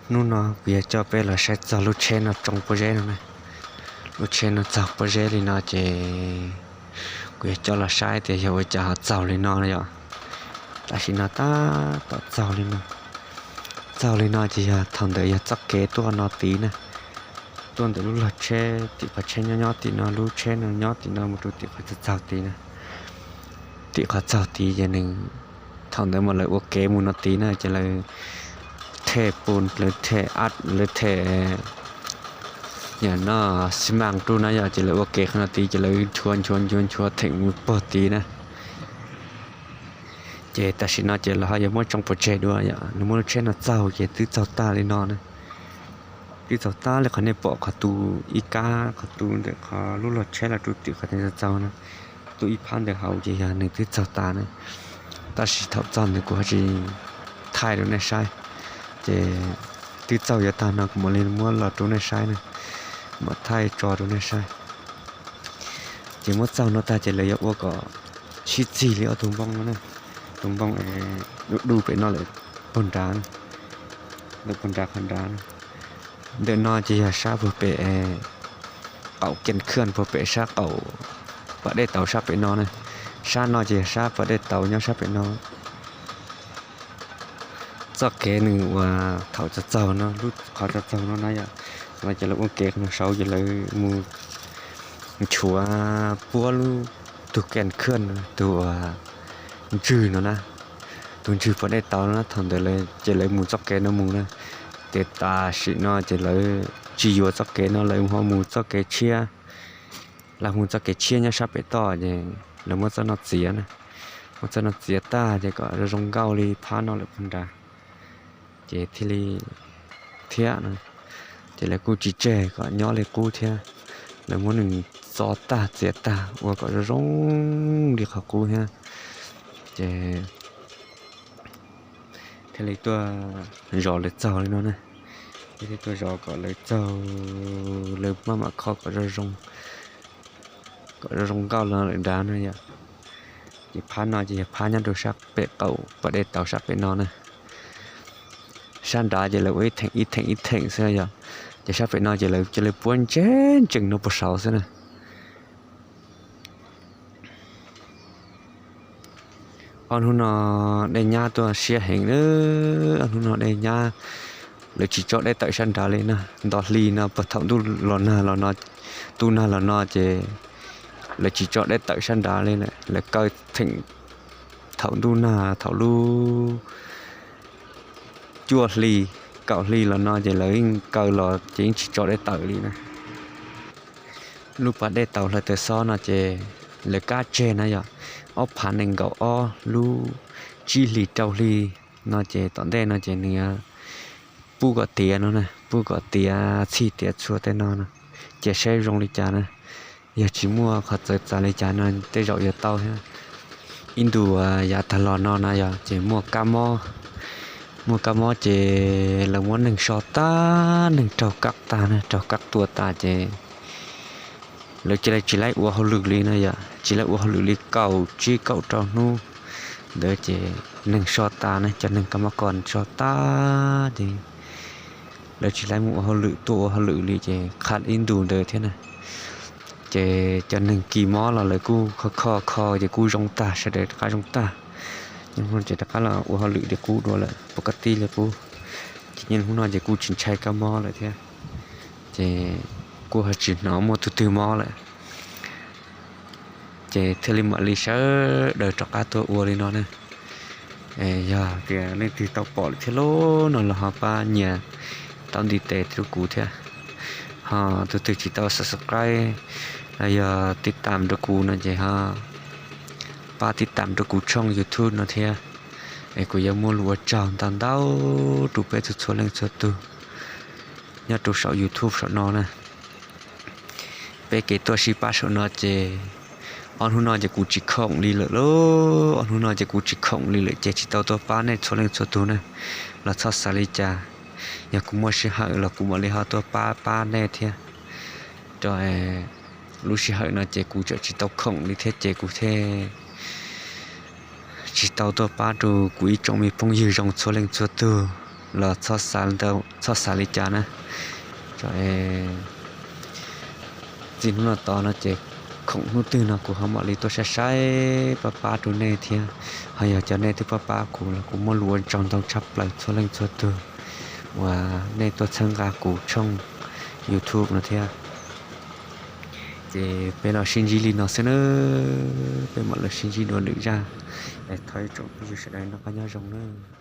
Hnub no kuv yog coj peb los saib txog lub tsheb no tsoo pob zeb no na. Lub tsheb no txaug pob zeb li no ces kuv yog coj los saib tias yog ua cas ho txaug li no na yom. Tam sim no tab tom txaug li no. Txaug li no ces yog thaum ntawd yog txoj kev tuaj no tid na. Tuaj ntawm lub log tsheb tim qhov tsheb nyob nyob tim no, lub tsheb no nyob tim no mus rau tim qhov txaug tid na. Tim qhov txaug tid ces nws, thaum ntawd mas lawv ua kev mus no tid na ces lawv them pus, lawv them ab, lawv them, yam no, xi mas rau na yom, ces lawv ua kev qhov no tid ces lawv nchuav nchuav nchuav nchuav theem mus pog tid na. Ces tam sim no ces lawv ho yuav muab tsoo pov tseg dua yom, lawv muab lub tsheb no txaug ces twb txaug tag li no na. Twb txaug tag li qhov nej pom qhov tu ib kab, qhov tu ntawm qhov lub log tsheb los rau tim qhov txaug txaug na. Tu ib phab ntawm hauv ces yog nws twb txaug tas na. Tab sis thaum txog ntawd kuv ho tsis thaij rau nej saib, ces twb txaug yuav tag no kuv mam li muab los rau nej saib na, mam thaij tso rau nej saib. Ces muab txaug no tag ces lawv yuav ua kom sib txig li ob tug npoo no na. Tus npoo du du pem no lawm, puag nrad, ntawm puag nrad qhov nrad. Ntawm no ces yog sab puag pem qaum kees khaj puag pem sab qaum pas dej tauv sab pem no na. Sab no ces yog sab pas dej tauv nyob sab pem no. Txoj kev nws uas thaum txog txaug no, lub qhov txog txaug no na yom, no ces lawv ua kev qhov no saud ces lawv mus nchuav puab lub, tus kees khaj, tus uas ntswg no na, tus ntswg pas dej tauv no na, thaum ntawd ces lawv mus txoj kev no mus na. Ces tam sim no ces lawv tsis yuav txoj kev no, lawv ho mus txoj kev tshiab, lawv mus txoj kev tshiab nyob sab pem toj ces lawv muab txoj no txiav na, muab txoj no txiav tag ces kom zoo zoo nkauj li phab no lawm puag nrad, ces thiaj li thiab no. Ces lawv kuj tsis tseg kom nyob li qub thiab, lawv muab nws txo tag txiav tag ua kom zoo zoo li qhov qub thiab, ces thiaj li tuaj zov lawv txaug li no na. Thiaj li tuaj zov kom lawv txaug, lawv maj mam kho kom zoo zoo, kom zoo zoo nkauj los lawm nrad no yom. Ces phab no ces yog phab nyob rau sab pem qaum pas dej tauv sab pem no na. Sab nrad ces lawv ua ib theem ib theem ib theem xwb yom. Ces sab pem no ces lawv cia li puab ntseg ntsees no puag saud xwb na. Ob hnub no dej nyab tuaj siab heev, ob hnub no dej nyab, lawv tsis tso dej tawm sab nrad li na. Nto hli no puag thaum ntuj los nag los no, ntuj nag los no ces lawv tsis tso dej tawm sab nrad li, lawv kaw theem thaum ntuj nag thaum lub cuaj hli, kaum hli los no ces lawv yeej kaw los ces yeej tsis tso dej tawm li na. Lub pas dej tauv hlawv taws xob no ces lawv kab tseg na yom, ob phav nees nkaum ob lub tsib hlis rau hli no ces tom ntej no ces nws pub kom tiav no na, pub kom tiav txhij tiav txhua tej no no, ces saib zoo li cas na. Yog tsis muaj qhov txawv txav li cas no tej zaum yuav tau thiab. Ib ntus yav tag los no na yog ces muaj kab mob, muaj kab mob ces lawv muab neeg so tag, neeg raug kab tag na, raug kab tua tas ces lawv cia li tsis laib ua hauj lwm li no yom, tsis laib ua hauj lwm li kaum tsib kaum rau hnub ntawd ces neeg so tas na, cov neeg kab mob ko so tag ces lawv tsis laib mus ua hauj lwm, tuaj ua hauj lwm li ces qhab ib ntus ntawd thiab na. Ces cov neeg kis mob los lawv kuj kho kho kho ces kuj zoo tag, sawv daws rov qab zoo tag. Ces rov qab los ua hauj lwm li qub dua lawm, pov ka tij li qub. Ces niaj hnub no ces kuj tsis ntshai kab mob lawm thiab, ces kuj ho tsis hnov muaj tus twg mob lawm. Ces thiaj li mam li sawv daws rov qab tuaj ua li no na. Yog tias leej twg tau pom lawm thiab lub no los ho pab nias tau ntiv tes rau kuv thiab. Ho tus twg tsis tau subscribe los yog tib tam rau kuv no ces ho pab tib tam rau kuv tshooj YouTube no thiab. Es kuv yuav muaj lus ua tsaug ntau ntau rau peb txhua txhua leej txhua tug nyob rau saum YouTube saum no na. Peb kev tuaj sib pab saum no ces ob hnub no ces kuv tsis khoom li lawm lauj, ob hnub no ces kuv tsis khoom li lawm ces tsis tau tuaj pab nej txhua leej txhua tug na. Los txhob xav li cas, yog kuv muaj sij hawm los kuv mam li ho tuaj pab pab nej thiab. Rau lub sij hawm no ces kuv tseem tsis tau khoom li thiab ces kuv thiaj tsis tau tuaj pab rau kuv ib tsoom me phooj ywg zoo txhua leej txhua tug. los txhob xav li cas na. Txij hnub no tod no ces khoom hnub twg no kuv ho mam li tuaj saib saib pab pab rau nej thiab. Ho yog cov nej twb pab pab kuv los kuv muaj lus ua tsaug ntau tshaj plaws txhua leej txhua tug uas nej tuaj txhawb nqa kuv tshooj YouTube no thiab. Ces peb los sib ntsib li no xwb nawb, peb mam los sib ntsib dua lwm zaj. Thov ib tsoom phooj ywg sawv daws noj qab nyob zoo nawb.